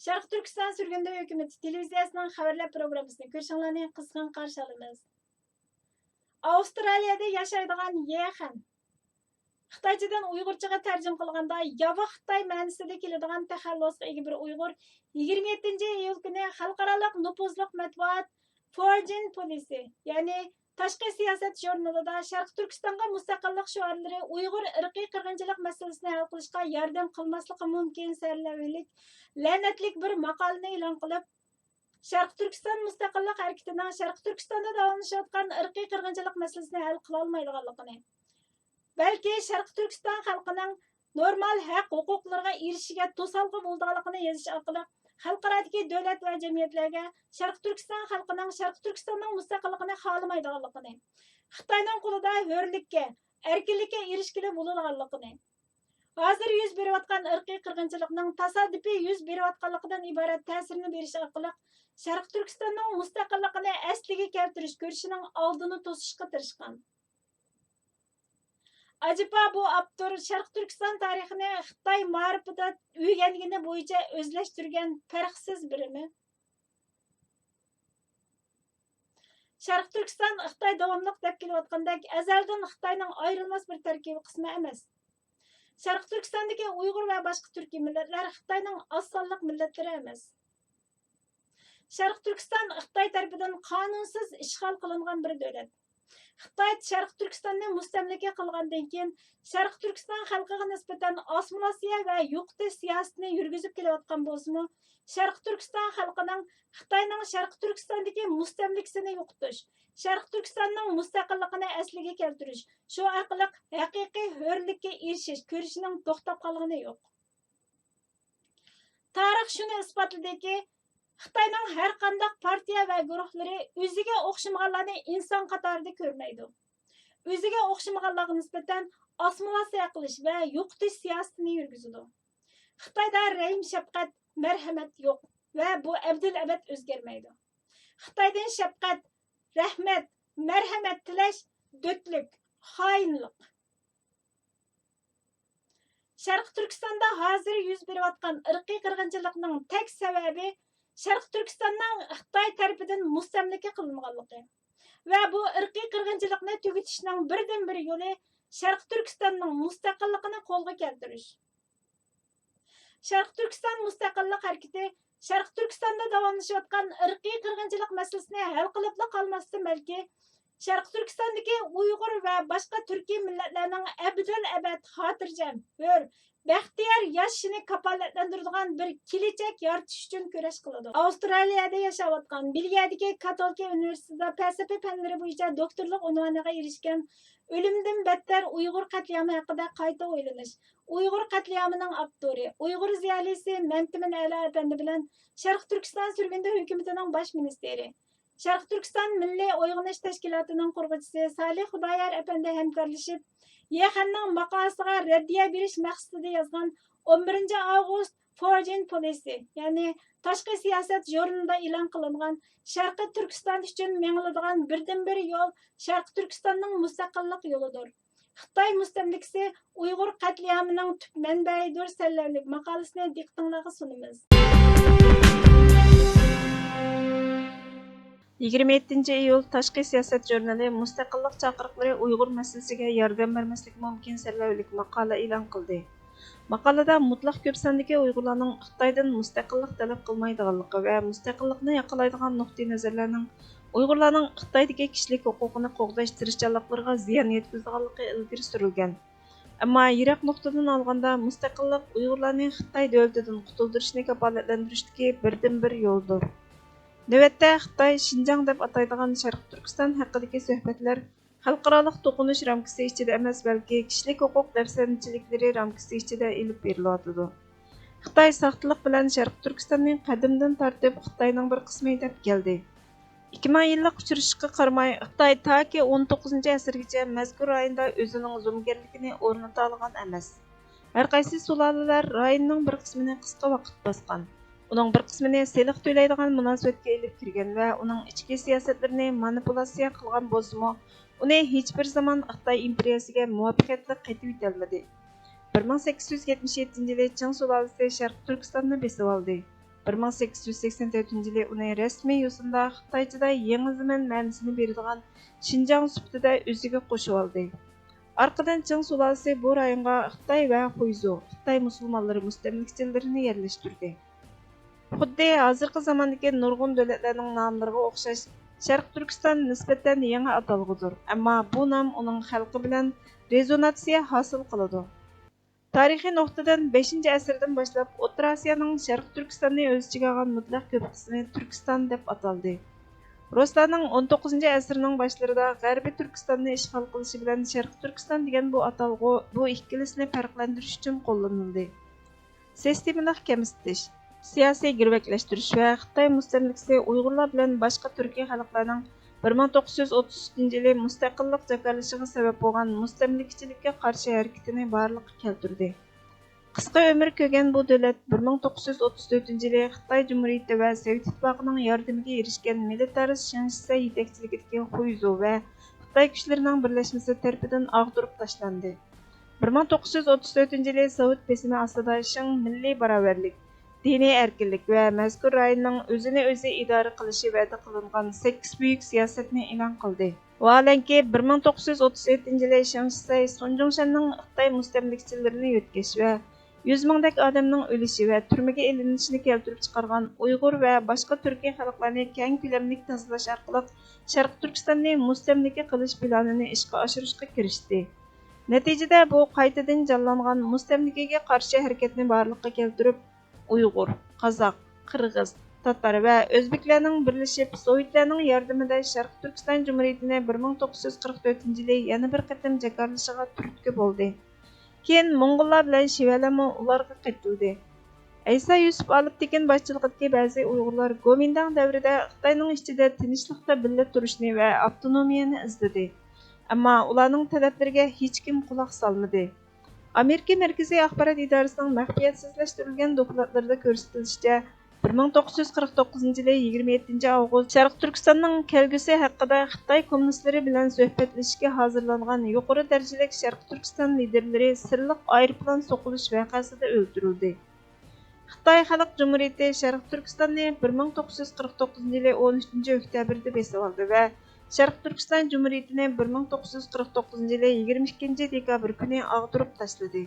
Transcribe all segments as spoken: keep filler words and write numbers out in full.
شەرقىي تۈركىستان سۈرگۈندە ھۆكۈمىتى تېلېۋىزىيەسىنىڭ خەۋەرلەر پروگراممىسىنى كۆرۈشۈڭلارنى قىزغىن قارشى ئالىمىز. ئاۋسترالىيەدە ياشايدىغان يې خەن. خىتايچىدىن ئۇيغۇرچىغا تەرجىمە قىلغاندا، ياۋا خىتاي مەنىسىدە كېلىدىغان تەخەللۇسقا ئىگە بىر ئۇيغۇر يىگىرمە يەتتىنچى ئىيۇل كۈنى خەلقئارالىق نوپۇزلۇق مەتبۇئات فورجىن پولىسى، يەنى تاشقى سىياسەت ژۇرنىلىدا شەرقىي تۈركىستانغا مۇستەقىللىق شوئارلىرى ئۇيغۇر ئىرقىي قىرغىنچىلىق مەسىلىسىنى ھەل قىلىشقا ياردەم قىلماسلىقى مۇمكىن سەرلەۋھىلىك لەنەتلىك بىر ماقالىنى ئېلان قىلىپ، شەرقىي تۈركىستان مۇستەقىللىق ھەرىكىتىنىڭ شەرقىي تۈركىستاندا داۋاملىشىۋاتقان ئىرقىي قىرغىنچىلىق مەسىلىسىنى ھەل قىلالمايدىغانلىقىنى، بەلكى شەرقىي تۈركىستان خەلقىنىڭ نورمال ھەق ھوقۇقلىرىغا ئېرىشىشىگە توسالغۇ بولىدىغانلىقىنى يېزىش ئارقىلىق، خەلقئارادىكى دۆلەت ۋە جەمئىيەتلەرگە شەرقىي تۈركىستان خەلقىنىڭ شەرقىي تۈركىستاننىڭ مۇستەقىللىقىنى خالىمايدىغانلىقىنى، خىتاينىڭ قولىدا ھۆرلۈككە، ئەركىنلىككە ئېرىشكىلى بولىدىغانلىقىنى، ھازىر يۈز بېرىۋاتقان ئىرقىي قىرغىنچىلىقنىڭ تاسادىپىي يۈز بېرىۋاتقانلىقىدىن ئىبارەت تەسىرىنى بېرىش ئارقىلىق، شەرقىي تۈركىستاننىڭ مۇستەقىللىقىنى ئەسلىگە كەلتۈرۈش كۈرىشىنىڭ ئالدىنى توسۇشقا تىرىشقان. ئەجەبا بۇ ئاپتور شەرقىي تۈركىستان تارىخىنى خىتاي مائارىپىدا ئۆگەنگىنى بويىچە ئۆزلەشتۈرگەن پەرقسىز بىرىمۇ؟ شەرقىي تۈركىستان خىتاي داۋاملىق دەپ كېلىۋاتقاندەك ئەزەلدىن خىتاينىڭ ئايرىلماس بىر تەركىبىي قىسمى ئەمەس. شەرقىي تۈركىستاندىكى ئۇيغۇر ۋە باشقا تۈركىي مىللەتلەر خىتاينىڭ ئاز سانلىق مىللەتلىرى ئەمەس. شەرقىي تۈركىستان خىتاي تەرىپىدىن قانۇنسىز ئىشغال قىلىنغان بىر دۆلەت. خىتاي شەرقىي تۈركىستاننى مۇستەملىكە قىلغاندىن كېيىن، شەرقىي تۈركىستان خەلقىگە نىسبەتەن ئاسسىمىلياتسىيە ۋە يوقىتىش سىياسىتىنى يۈرگۈزۈپ كېلىۋاتقان بولسىمۇ، شەرقىي تۈركىستان خەلقىنىڭ خىتاينىڭ شەرقىي تۈركىستاندىكى مۇستەملىكىسىنى يوقىتىش، شەرقىي تۈركىستاننىڭ مۇستەقىللىقىنى ئەسلىگە كەلتۈرۈش، شۇ ئارقىلىق ھەقىقىي ھۆرلۈككە ئېرىشىش كۈرىشىنىڭ توختاپ قالغىنى يوق. تارىخ شۇنى ئىسپاتلىدىكى، خىتاينىڭ ھەرقانداق پارتىيە ۋە گۇرۇھلىرى ئۆزىگە ئوخشىمىغانلارنى ئىنسان قاتارىدا كۆرمەيدۇ. ئۆزىگە ئوخشىمىغانلارغا نىسبەتەن ئاسسىمىلياتسىيە قىلىش ۋە يوقىتىش سىياسىتىنى يۈرگۈزىدۇ. خىتايدا رەھىم، شەپقەت، مەرھەمەت يوق ۋە بۇ ئەبدىلئەبەد ئۆزگەرمەيدۇ. خىتايدىن شەپقەت، رەھمەت، مەرھەمەت تىلەش دۆتلۈك، خائىنلىق. شەرقىي تۈركىستاندا ھازىر يۈز بېرىۋاتقان ئىرقىي قىرغىنچىلىقنىڭ تەك سەۋەبى شەرقىي تۈركىستاننىڭ خىتاي تەرىپىدىن مۇستەملىكە قىلىنغانلىقى ۋە بۇ ئىرقىي قىرغىنچىلىقنى تۈگىتىشنىڭ بىردىنبىر يولى شەرقىي تۈركىستاننىڭ مۇستەقىللىقىنى قولغا كەلتۈرۈش. شەرقىي تۈركىستان مۇستەقىللىق ھەرىكىتى شەرقىي تۈركىستاندا داۋاملىشىۋاتقان ئىرقىي قىرغىنچىلىق مەسىلىسىنى ھەل قىلىپلا قالماستىن، بەلكى شەرقىي تۈركىستاندىكى ئۇيغۇر ۋە باشقا تۈركىي مىللەتلەرنىڭ ئەبەدىل ئەبەد خاتىرجەم، ھۆر، بەختىيار ياشىشىنى كاپالەتلەندۈرىدىغان بىر كېلەچەك يارىتىش ئۈچۈن كۈرەش قىلىدۇ. ئاۋسترالىيەدە ياشاۋاتقان، بېلگىيەدىكى كاتولىكا ئۇنىۋېرسىتېتىدا پەلسەپە پەنلىرى بويىچە دوكتورلۇق ئۇنۋانىغا ئېرىشكەن، ئۆلۈمدىن بەتتەر ئۇيغۇر قەتلىئامى ھەققىدە قايتا ئويلىنىش، ئۇيغۇر قەتلىئامىنىڭ ئاپتورى، ئۇيغۇر زىيالىيسى مەمتىمىن ئەلا ئەپەندى بىلەن شەرقىي تۈركىستان سۈرگۈندە ھۆكۈمىتىنىڭ باش مىنىستىرى، شەرقىي تۈركىستان مىللىي ئويغىنىش تەشكىلاتىنىڭ قۇرغۇچىسى سالىھ خۇدايار ئەپەندى ھەمكارلىشىپ، يېخەننىڭ ماقالىسىغا رەددىيە بېرىش مەقسىتىدە يازغان ئون بىرىنچى ئاۋغۇست فورجىن پولىسى، يەنى تاشقى سىياسەت ژۇرنىلىدا ئېلان قىلىنغان شەرقىي تۈركىستان ئۈچۈن مېڭىلىدىغان بىردىنبىر يول شەرقىي تۈركىستاننىڭ مۇستەقىللىق يولىدۇر. خىتاي مۇستەملىكىسى ئۇيغۇر قەتلىئامىنىڭ تۈپ مەنبەيىدۇر سەرلەۋھىلىك ماقالىسىنى دىققىتىڭلارغا سۇنىمىز. يىگىرمە يەتتىنچى ئىيۇل تاشقى سىياسەت ژۇرنىلى مۇستەقىللىق چاقىرىقلىرى ئۇيغۇر مەسىلىسىگە ياردەم بەرمەسلىكى مۇمكىن سەرلەۋھىلىك ماقالە ئېلان قىلدى. ماقالىدە مۇتلەق كۆپ ساندىكى ئۇيغۇرلارنىڭ خىتايدىن مۇستەقىللىق تەلەپ قىلمايدىغانلىقى ۋە مۇستەقىللىقنى ياقلايدىغان نۇقتىئىنەزەرلەرنىڭ ئۇيغۇرلارنىڭ خىتايدىكى كىشىلىك ھوقۇقىنى قوغداش تىرىشچانلىقلىرىغا زىيان يەتكۈزىدىغانلىقى ئىلگىرى سۈرۈلگەن. ئەمما يىراق نۇقتىدىن ئالغاندا، مۇستەقىللىق ئۇيغۇرلارنى خىتاي دۆلىتىدىن قۇتۇلدۇرۇشنى كاپالەتلەندۈرۈشتىكى بىردىنبىر يولدۇر. نۆۋەتتە خىتاي شىنجاڭ دەپ ئاتايدىغان شەرقىي تۈركىستان ھەققىدىكى سۆھبەتلەر خەلقئارالىق توقۇنۇش رامكىسى ئىچىدە ئەمەس، بەلكى كىشىلىك ھوقۇق دەپسەندىچىلىكلىرى رامكىسى ئىچىدە ئېلىپ بېرىلىۋاتىدۇ. خىتاي ساختىلىق بىلەن شەرقىي تۈركىستاننى قەدىمدىن تارتىپ خىتاينىڭ بىر قىسمى دەپ كەلدى. ئىككى مىڭ يىللىق ئۇچرىشىشقا قارىماي، خىتاي تاكى ئون توققۇزىنچى ئەسىرگىچە مەزكۇر رايوندا ئۆزىنىڭ زومىگەرلىكىنى ئورنىتالىغان ئەمەس. ھەرقايسى سۇلالىلەر رايوننىڭ بىر قىسمىنى قىسقا ۋاقىت باسقان، ئۇنىڭ بىر قىسمىنى سېلىق تۆلەيدىغان مۇناسىۋەتكە ئېلىپ كىرگەن ۋە ئۇنىڭ ئىچكى سىياسەتلىرىنى مانىپۇلاتسىيە قىلغان بولسىمۇ، ئۇنى ھېچبىر زامان خىتاي ئىمپېرىيەسىگە مۇۋەپپەقىيەتلىك قېتىۋېتەلمىدى. بىر مىڭ سەككىز يۈز يەتمىش يەتتىنچى يىلى چىڭ سۇلالىسى شەرقىي تۈركىستاننى بېسىۋالدى. بىر مىڭ سەككىز يۈز سەكسەن تۆتىنچى يىلى ئۇنى رەسمىي يوسۇندا خىتايچىدا يېڭى زېمىن مەنىسىنى بېرىدىغان شىنجاڭ سۈپىتىدە ئۆزىگە قوشۇۋالدى. ئارقىدىن چىڭ سۇلالىسى بۇ رايونغا خىتاي ۋە خۇيزۇ، خىتاي مۇسۇلمانلىرى مۇستەملىكىچىلىرىنى يەرلەشتۈردى. خۇددى ھازىرقى زاماندىكى نۇرغۇن دۆلەتلەرنىڭ ناملىرىغا ئوخشاش، شەرقىي تۈركىستان نىسبەتەن يېڭى ئاتالغۇدۇر، ئەمما بۇ نام ئۇنىڭ خەلقى بىلەن رېزونانسىيە ھاسىل قىلىدۇ. تارىخىي نۇقتىدىن بەشىنچى ئەسىردىن باشلاپ ئوتتۇرا ئاسىيانىڭ شەرقىي تۈركىستاننى ئۆز ئىچىگە ئالغان مۇتلەق كۆپ قىسمى تۈركىستان دەپ ئاتالدى. رۇسلارنىڭ ئون توققۇزىنچى ئەسىرنىڭ باشلىرىدا غەربىي تۈركىستاننى ئىشغال قىلىشى بىلەن شەرقىي تۈركىستان دېگەن بۇ ئاتالغۇ بۇ ئىككىلىسىنى پەرقلەندۈرۈش ئۈچۈن قوللىنىلدى. سىستېمىلىق كەمسىتىش، سىياسىي گىرۋەكلەشتۈرۈش ۋە خىتاي مۇستەملىكىسى ئۇيغۇرلار بىلەن باشقا تۈركىي خەلقلەرنىڭ بىر مىڭ توققۇز يۈز ئوتتۇز ئۈچىنچى يىلى مۇستەقىللىق جاكارلىشىغا سەۋەب بولغان مۇستەملىكىچىلىككە قارشى ھەرىكىتىنى بارلىققا كەلتۈردى. قىسقا ئۆمۈر كۆرگەن بۇ دۆلەت بىر مىڭ توققۇز يۈز ئوتتۇز تۆتىنچى يىلى خىتاي جۇمھۇرىيىتى ۋە سوۋېت ئىتتىپاقىنىڭ ياردىمىگە ئېرىشكەن مىلىتارىست شېڭ شىسەي يېتەكچىلىكىدىكى خۇيزۇ ۋە خىتاي كۈچلىرىنىڭ بىرلەشمىسى تەرىپىدىن ئاغدۇرۇپ تاشلاندى. بىر مىڭ توققۇز يۈز ئوتتۇز تۆتىنچى يىلى سوۋېت بېسىمى ئاستىدا شىڭ مىللىي باراۋەرلىك، دىنىي ئەركىنلىك ۋە مەزكۇر رايوننىڭ ئۆزىنى ئۆزى ئىدارە قىلىشى ۋەدە قىلىنغان سەككىز بۈيۈك سىياسەتنى ئېلان قىلدى. ۋاھالەنكى، بىر مىڭ توققۇز يۈز ئوتتۇز يەتتىنچى يىلى شېڭ شىسەي سۇن جۇڭشەننىڭ خىتاي مۇستەملىكىچىلىرىنى يۆتكەش ۋە يۈز مىڭدەك ئادەمنىڭ ئۆلۈشى ۋە تۈرمىگە ئېلىنىشىنى كەلتۈرۈپ چىقارغان ئۇيغۇر ۋە باشقا تۈركىي خەلقلەرنى كەڭ كۆلەملىك تازىلاش ئارقىلىق شەرقىي تۈركىستاننى مۇستەملىكە قىلىش پىلانىنى ئىشقا ئاشۇرۇشقا كىرىشتى. نەتىجىدە بۇ قايتىدىن جانلانغان مۇستەملىكىگە قارشى ھەرىكەتنى بارلىققا كەلتۈرۈپ، ئۇيغۇر، قازاق، قىرغىز، تاتار ۋە ئۆزبېكلەرنىڭ بىرلىشىپ، سوۋېتلەرنىڭ ياردىمىدە شەرقىي تۈركىستان جۇمھۇرىيىتىنى بىر مىڭ توققۇز يۈز قىرىق تۆتىنچى يىلى يەنە بىر قېتىم جاكارلىشىغا تۈرتكە بولدى. كېيىن موڭغۇللار بىلەن شىۋەلەرمۇ ئۇلارغا قېتىلدى. ئەيسا يۈسۈپ ئالپتېكىن باشچىلىقىدىكى بەزى ئۇيغۇرلار گومىنداڭ دەۋرىدە خىتاينىڭ ئىچىدە تىنچلىقتا بىللە تۇرۇشنى ۋە ئاپتونومىيەنى ئىزدىدى. ئەمما ئۇلارنىڭ تەلەپلىرىگە ھېچكىم قۇلاق سالمىدى. ئامېرىكا مەركىزىي ئاخبارات ئىدارىسىنىڭ مەخپىيەتسىزلەشتۈرۈلگەن دوكلاتلىرىدا كۆرسىتىلىشىچە، بىر مىڭ توققۇز يۈز قىرىق توققۇزىنچى يىلى يىگىرمە يەتتىنچى ئاۋغۇست شەرقىي تۈركىستاننىڭ كەلگۈسى ھەققىدە خىتاي كوممۇنىستلىرى بىلەن سۆھبەتلىشىشكە ھازىرلانغان يۇقىرى دەرىجىلىك شەرقىي تۈركىستان لىدىرلىرى سىرلىق ئايروپىلان سوقۇلۇش ۋەقەسىدە ئۆلتۈرۈلدى. خىتاي خەلق جۇمھۇرىيىتى شەرقىي تۈركىستاننى بىر مىڭ توققۇز يۈز قىرىق توققۇزىنچى يىلى ئون ئۈچىنچى ئۆكتەبىردە بېسىۋالدى ۋە شەرقىي تۈركىستان جۇمھۇرىيىتىنى بىر مىڭ توققۇز يۈز قىرىق توققۇزىنچى يىلى يىگىرمە ئىككىنچى دېكابىر كۈنى ئاغدۇرۇپ تاشلىدى.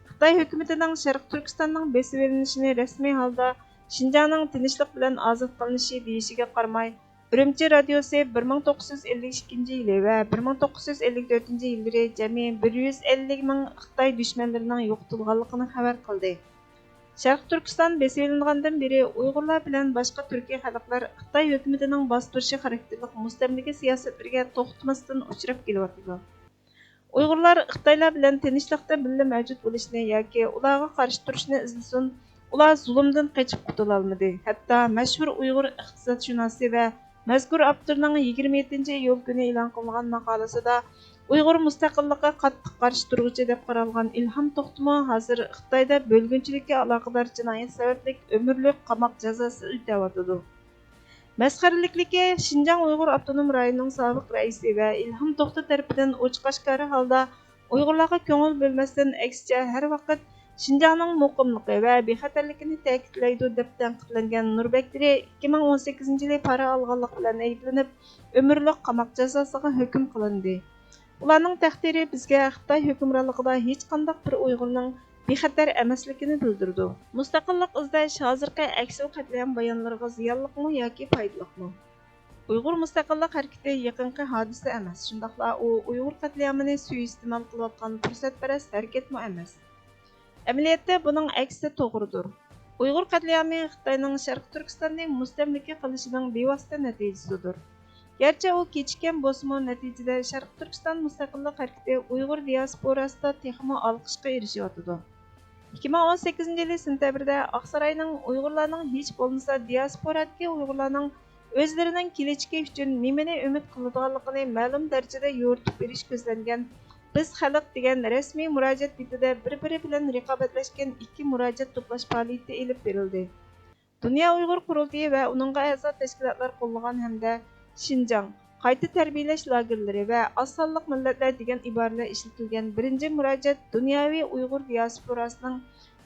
خىتاي ھۆكۈمىتىنىڭ شەرقىي تۈركىستاننىڭ بېسىۋېلىنىشىنى رەسمىي ھالدا شىنجاڭنىڭ تىنچلىق بىلەن ئازاد قىلىنىشى دېيىشىگە قارىماي، ئۈرۈمچى رادىيوسى بىر مىڭ توققۇز يۈز ئەللىك ئىككىنچى يىلى ۋە بىر مىڭ توققۇز يۈز ئەللىك تۆتىنچى يىللىرى جەمئىي بىر يۈز ئەللىك مىڭ خىتاي دۈشمەنلىرىنىڭ يوقىتىلغانلىقىنى خەۋەر قىلدى. شەرقىي تۈركىستان بېسىۋېلىنغاندىن بېرى ئۇيغۇرلار بىلەن باشقا تۈركىي خەلقلەر خىتاي ھۆكۈمىتىنىڭ باستۇرۇشى خاراكتېرلىك مۇستەملىكە سىياسەتلىرىگە توختىماستىن ئۇچراپ كېلىۋاتىدۇ. ئۇيغۇرلار خىتايلار بىلەن تىنچلىقتا بىللە مەۋجۇت بولۇشنى ياكى ئۇلارغا قارشى تۇرۇشنى ئىزدىسۇن، ئۇلار زۇلۇمدىن قېچىپ قۇتۇلالمىدى. ھەتتا مەشھۇر ئۇيغۇر ئىقتىسادشۇناسى ۋە مەزكۇر ئاپتورنىڭ يىگىرمە يەتتىنچى ئىيۇل كۈنى ئېلان قىلغان ماقالىسىدا، ئۇيغۇر مۇستەقىللىققا قاتتىق قارشى تۇرغۇچى دەپ قارالغان ئىلھام توختىمۇ ھازىر خىتايدا بۆلگۈنچىلىككە ئالاقىدار جىنايەت سەۋەبلىك ئۆمۈرلۈك قاماق جازاسى ئۆتەۋاتىدۇ. مەسخىرىلىكلىكى، شىنجاڭ ئۇيغۇر ئاپتونوم رايونىنىڭ سابىق رەئىسى ۋە ئىلھام توختى تەرىپىدىن ئوچۇق-ئاشكارا ھالدا ئۇيغۇرلارغا كۆڭۈل بۆلمەستىن، ئەكسىچە، ھەر ۋاقىت شىنجاڭنىڭ مۇقىملىقى ۋە بىخەتەرلىكىنى تەكىتلەيدۇ، دەپ تەنقىدلەنگەن نۇر بەكرى ئىككى مىڭ ئون سەككىزىنچى يىلى پارا ئالغانلىق بىلەن ئەيىبلىنىپ، ئۆمۈرلۈك قاماق جازاسىغا ھۆكۈم قىلىندى. ئۇلارنىڭ تەقدىرى بىزگە خىتاي ھۆكۈمرانلىقىدا ھېچقانداق بىر ئۇيغۇرنىڭ بىخەتەر ئەمەسلىكىنى بىلدۈرىدۇ. مۇستەقىللىق ئىزدەش ھازىرقى ئەكسىل قەتلىئام بايانلىرىغا زىيانلىقمۇ ياكى پايدىلىقمۇ؟ ئۇيغۇر مۇستەقىللىق ھەرىكىتى يېقىنقى ھادىسە ئەمەس، شۇنداقلا ئۇ ئۇيغۇر قەتلىئامىنى سۇيىئىستېمال قىلىۋاتقان پۇرسەتپەرەس ھەرىكەتمۇ ئەمەس. ئەمەلىيەتتە بۇنىڭ ئەكسى توغرىدۇر. ئۇيغۇر قەتلىئامى خىتاينىڭ شەرقىي تۈركىستاننى مۇستەملىكە قىلىشىنىڭ بىۋاسىتە نەتىجىسىدۇر. گەرچە ئۇ كېچىككەن بولسىمۇ، نەتىجىدە شەرقىي تۈركىستان مۇستەقىللىق ھەرىكىتى ئۇيغۇر دىياسپوراسىدا تېخىمۇ ئالقىشقا ئېرىشىۋاتىدۇ. ئىككى مىڭ ئون سەككىزىنچى يىلى سېنتەبىردە ئاقساراينىڭ ئۇيغۇرلارنىڭ ھېچ بولمىسا دىياسپورادىكى ئۇيغۇرلارنىڭ ئۆزلىرىنىڭ كېلەچىكى ئۈچۈن نېمىنى ئۈمىد قىلىدىغانلىقىنى مەلۇم دەرىجىدە يورۇتۇپ بېرىش كۆزلەنگەن بىز خەلق دېگەن رەسمىي مۇراجىئەت بېتىدە بىر-بىرى بىلەن رىقابەتلەشكەن ئىككى مۇراجىئەت توپلاش پائالىيىتى ئېلىپ بېرىلدى. دۇنيا ئۇيغۇر قۇرۇلتىيى ۋە ئۇنىڭغا ئەزا تەشكىلاتلار قوللىغان ھەمدە شىنجاڭ، قايتا تەربىيەلەش لاگېرلىرى ۋە ئاز سانلىق مىللەتلەر دېگەن ئىبارىلەر ئىشلىتىلگەن بىرىنچى مۇراجىئەت دۇنياۋى ئۇيغۇر دىياسپوراسىنىڭ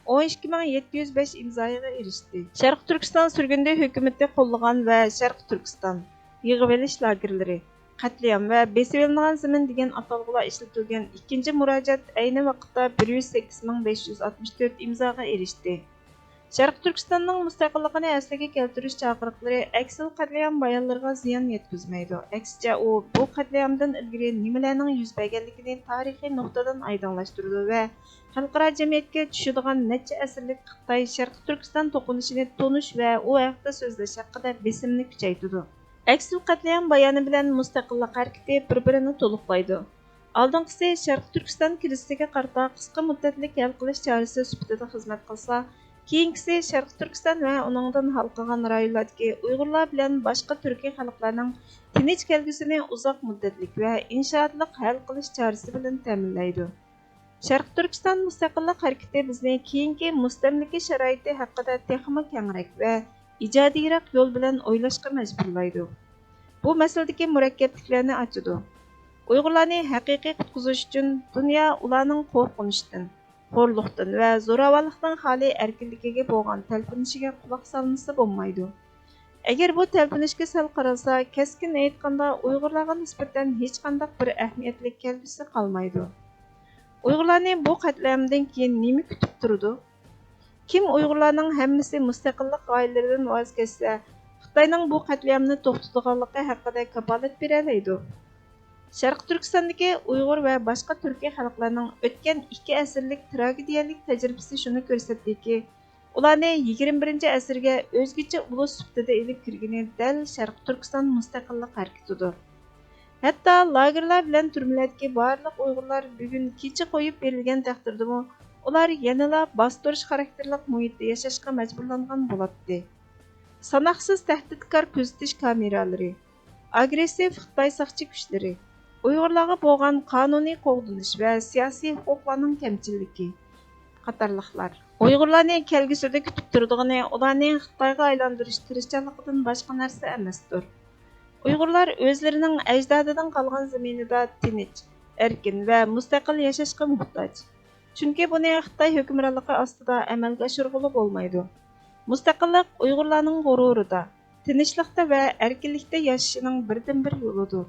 ئون ئىككى مىڭ يەتتە يۈز بەش ئىمزايىغا ئېرىشتى. شەرقىي تۈركىستان سۈرگۈندە ھۆكۈمىتى قوللىغان ۋە شەرقىي تۈركىستان، يىغىۋېلىش لاگېرلىرى، قەتلىئام ۋە بېسىۋېلىنغان زېمىن دېگەن ئاتالغۇلار ئىشلىتىلگەن ئىككىنچى مۇراجىئەت ئەينى ۋاقىتتا بىر يۈز سەككىز مىڭ بەش يۈز ئاتمىش تۆت ئىمزاغا ئېرىشتى. شەرقىي تۈركىستاننىڭ مۇستەقىللىقىنى ئەسلىگە كەلتۈرۈش چاقىرىقلىرى ئەكسىل قەتلىئام بايانلىرىغا زىيان يەتكۈزمەيدۇ. ئەكسىچە، ئۇ بۇ قەتلىئامدىن ئىلگىرى نېمىلەرنىڭ يۈز بەرگەنلىكىنى تارىخىي نۇقتىدىن ئايدىڭلاشتۇرىدۇ ۋە خەلقئارا جەمئىيەتكە چۈشىدىغان نەچچە ئەسىرلىك خىتاي شەرقىي تۈركىستان توقۇنۇشىنى تونۇش ۋە ئۇ ھەقتە سۆزلەش ھەققىدە بېسىمنى كۈچەيتىدۇ. ئەكسىل قەتلىئام بايانى بىلەن مۇستەقىللىق ھەرىكىتى بىر-بىرىنى تولۇقلايدۇ. ئالدىنقىسى شەرقىي تۈركىستان كىرىزىسىگە قارىتا قىسقا مۇددەتلىك ھەل قىلىش چارىسى سۈپىتىدە خىزمەت قىلسا، كېيىنكىسى شەرقىي تۈركىستان ۋە ئۇنىڭدىن ھالقىغان رايونلاردىكى ئۇيغۇرلار بىلەن باشقا تۈركىي خەلقلەرنىڭ تىنچ كەلگۈسىنى ئۇزاق مۇددەتلىك ۋە ئىنشائاتلىق ھەل قىلىش چارىسى بىلەن تەمىنلەيدۇ. شەرقىي تۈركىستان مۇستەقىللىق ھەرىكىتى بىزنى كېيىنكى مۇستەملىكە شارائىتى ھەققىدە تېخىمۇ كەڭرەك ۋە ئىجادىيراق يول بىلەن ئويلاشقا مەجبۇرلايدۇ. بۇ مەسىلىدىكى مۇرەككەپلىكلەرنى ئاچىدۇ. ئۇيغۇرلارنى ھەقىقىي قۇتقۇزۇش ئۈچۈن دۇنيا ئۇلارنىڭ قورقۇنچتىن، خورلۇقتىن ۋە زوراۋانلىقتىن خالىي ئەركىنلىكىگە بولغان تەلپۈنۈشىگە قۇلاق سالمىسا بولمايدۇ. ئەگەر بۇ تەلپۈنۈشكە سەل قارالسا، كەسكىن ئېيتقاندا، ئۇيغۇرلارغا نىسبەتەن ھېچقانداق بىر ئەھمىيەتلىك كەلگۈسى قالمايدۇ. ئۇيغۇرلارنى بۇ قەتلىئامدىن كېيىن نېمە كۈتۈپ تۇرىدۇ؟ كىم ئۇيغۇرلارنىڭ ھەممىسى مۇستەقىللىق غايىلىرىدىن ۋاز كەچسە، خىتاينىڭ بۇ قەتلىئامنى توختىتىدىغانلىقى ھەققىدە كاپالەت بېرەلەيدۇ؟ شەرقىي تۈركىستاندىكى ئۇيغۇر ۋە باشقا تۈركىي خەلقلەرنىڭ ئۆتكەن ئىككى ئەسىرلىك تراگېدىيەلىك تەجرىبىسى شۇنى كۆرسەتتىكى، ئۇلارنى يىگىرمە بىرىنچى ئەسىرگە ئۆزگىچە ئۇلۇس سۈپىتىدە ئېلىپ كىرگىنى دەل شەرقىي تۈركىستان مۇستەقىللىق ھەرىكىتىدۇر. ھەتتا لاگېرلار بىلەن تۈرمىلەردىكى بارلىق ئۇيغۇرلار بۈگۈن كېچە قويۇپ بېرىلگەن تەقدىردىمۇ، ئۇلار يەنىلا باستۇرۇش خاراكتېرلىق مۇھىتتا ياشاشقا مەجبۇرلانغان بولاتتى. ساناقسىز تەھدىتكار كۆزىتىش كامېرالىرى، ئاگرېسسىپ خىتاي ساقچى كۈچلىرى، ئۇيغۇرلارغا بولغان قانۇنىي قوغدىنىش ۋە سىياسىي ھوقۇقلارنىڭ كەمچىللىكى قاتارلىقلار. ئۇيغۇرلارنى كەلگۈسىدە كۈتۈپ تۇرىدىغىنى ئۇلارنى خىتايغا ئايلاندۇرۇش تىرىشچانلىقىدىن باشقا نەرسە ئەمەستۇر. ئۇيغۇرلار ئۆزلىرىنىڭ ئەجدادىدىن قالغان زېمىنىدا تىنچ، ئەركىن ۋە مۇستەقىل ياشاشقا موھتاج. چۈنكى بۇنى خىتاي ھۆكۈمرانلىقى ئاستىدا ئەمەلگە ئاشۇرغىلى بولمايدۇ. مۇستەقىللىق ئۇيغۇرلارنىڭ غۇرۇرىدا، تىنچلىقتا ۋە ئەركىنلىكتە ياشىشىنىڭ بىردىنبىر يولىدۇر.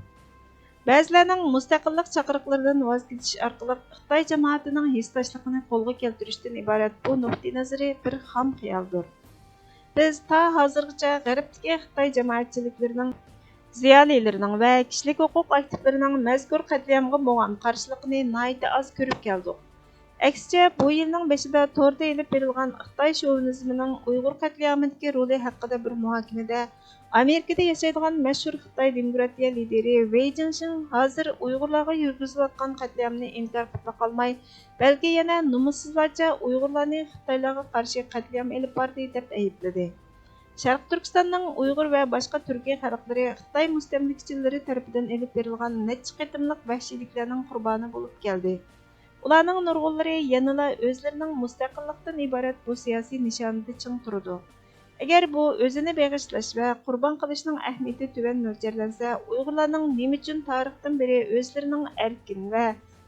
بەزىلەرنىڭ مۇستەقىللىق چاقىرىقلىرىدىن ۋاز كېچىش ئارقىلىق خىتاي جامائىتىنىڭ ھېسداشلىقىنى قولغا كەلتۈرۈشتىن ئىبارەت بۇ نۇقتىئىنەزىرى بىر خام خىيالدۇر. بىز تا ھازىرغىچە غەربتىكى خىتاي جامائەتچىلىكلىرىنىڭ، زىيالىيلىرىنىڭ ۋە كىشىلىك ھوقۇق ئاكتىپلىرىنىڭ مەزكۇر قەتلىئامغا بولغان قارشىلىقىنى ناھايىتى ئاز كۆرۈپ كەلدۇق. ئەكسىچە، بۇ يىلنىڭ بېشىدا توردا ئېلىپ بېرىلغان خىتاي شوۋىنىزمىنىڭ ئۇيغۇر قەتلىئامىدىكى رولى ھەققىدە بىر مۇھاكىمىدە ئامېرىكىدا ياشايدىغان مەشھۇر خىتاي دېموكراتىيە لىدېرى ۋېي جىڭشىڭ ھازىر ئۇيغۇرلارغا يۈرگۈزۈلۈۋاتقان قەتلىئامنى ئىنكار قىلىپلا قالماي، بەلكى يەنە نومۇسسىزلارچە ئۇيغۇرلارنى خىتايلارغا قارشى قەتلىئام ئېلىپ باردى، دەپ ئەيىبلىدى. شەرقىي تۈركىستاننىڭ ئۇيغۇر ۋە باشقا تۈركىي خەلقلىرى خىتاي مۇستەملىكىچىلىرى تەرىپىدىن ئېلىپ بېرىلغان نەچچە قېتىملىق ۋەھشىيلىكلەرنىڭ قۇربانى بولۇپ كەلدى. ئۇلارنىڭ نۇرغۇنلىرى يەنىلا ئۆزلىرىنىڭ مۇستەقىللىقتىن ئىبارەت بۇ سىياسىي نىشانىدا چىڭ تۇرىدۇ. ئەگەر بۇ ئۆزىنى بېغىشلاش ۋە قۇربان قىلىشنىڭ ئەھمىيىتى تۆۋەن مۆلچەرلەنسە، ئۇيغۇرلارنىڭ نېمە ئۈچۈن تارىختىن بېرى ئۆزلىرىنىڭ ئەركىن ۋە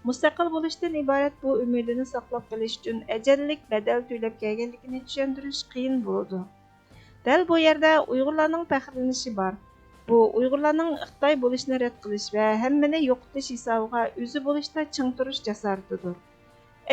مۇستەقىل بولۇشتىن ئىبارەت بۇ ئۈمىدىنى ساقلاپ قېلىش ئۈچۈن ئەجەللىك بەدەل تۆلەپ كەلگەنلىكىنى چۈشەندۈرۈش قىيىن بولىدۇ. دەل بۇ يەردە ئۇيغۇرلارنىڭ پەخىرلىنىشى بار. بۇ ئۇيغۇرلارنىڭ خىتاي بولۇشنى رەت قىلىش ۋە ھەممىنى يوقىتىش ھېسابىغا ئۆزى بولۇشتا چىڭ تۇرۇش جاسارىتىدۇر.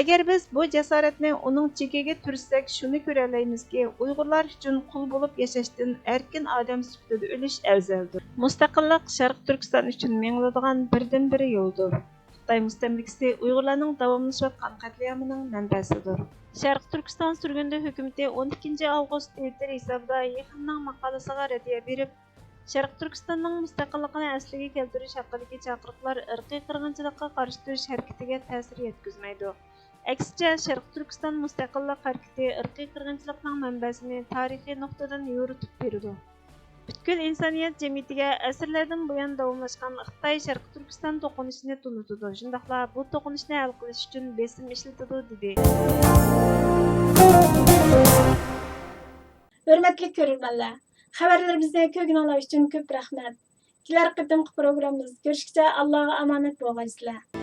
ئەگەر بىز بۇ جاسارەتنى ئۇنىڭ چېكىگە تۈرسەك، شۇنى كۆرەلەيمىزكى، ئۇيغۇرلار ئۈچۈن قۇل بولۇپ ياشاشتىن ئەركىن ئادەم سۈپىتىدە ئۆلۈش ئەۋزەلدۇر. مۇستەقىللىق شەرقىي تۈركىستان ئۈچۈن مېڭىلىدىغان بىردىنبىر يولدۇر. خىتاي مۇستەملىكىسى ئۇيغۇرلارنىڭ داۋاملىشىۋاتقان قەتلىئامىنىڭ مەنبەسىدۇر. شەرقىي تۈركىستان سۈرگۈندە ھۆكۈمىتى ئون ئىككىنچى ئاۋغۇست تىۋىتتېر ھېسابىدا يېخىننىڭ ماقالىسىغا رەددىيە بېرىپ، شەرقىي تۈركىستاننىڭ مۇستەقىللىقىنى ئەسلىگە كەلتۈرۈش ھەققىدىكى چاقىرىقلار ئىرقىي قىرغىنچىلىققا قارشى تۇرۇش ھەرىكىتىگە تەسىر يەتكۈزمەيدۇ. ئەكسىچە، شەرقىي تۈركىستان مۇستەقىللىق ھەرىكىتى ئىرقىي قىرغىنچىلىقنىڭ مەنبەسىنى تارىخىي نۇقتىدىن يورۇتۇپ بېرىدۇ. پۈتكۈل ئىنسانىيەت جەمئىيىتىگە ئەسىرلەردىن بۇيان داۋاملاشقان خىتاي شەرقىي تۈركىستان توقۇنۇشىنى تونۇتىدۇ، شۇنداقلا بۇ توقۇنۇشنى ھەل قىلىش ئۈچۈن بېسىم ئىشلىتىدۇ، دېدى. ھۆرمەتلىك كۆرۈرمەنلەر، خەۋەرلىرىمىزنى كۆرگىنىڭلار ئۈچۈن كۆپ رەھمەت. كېلەر قېتىمقى پروگراممىمىزدا كۆرۈشكىچە ئاللاغا ئامانەت بولغايسىلەر.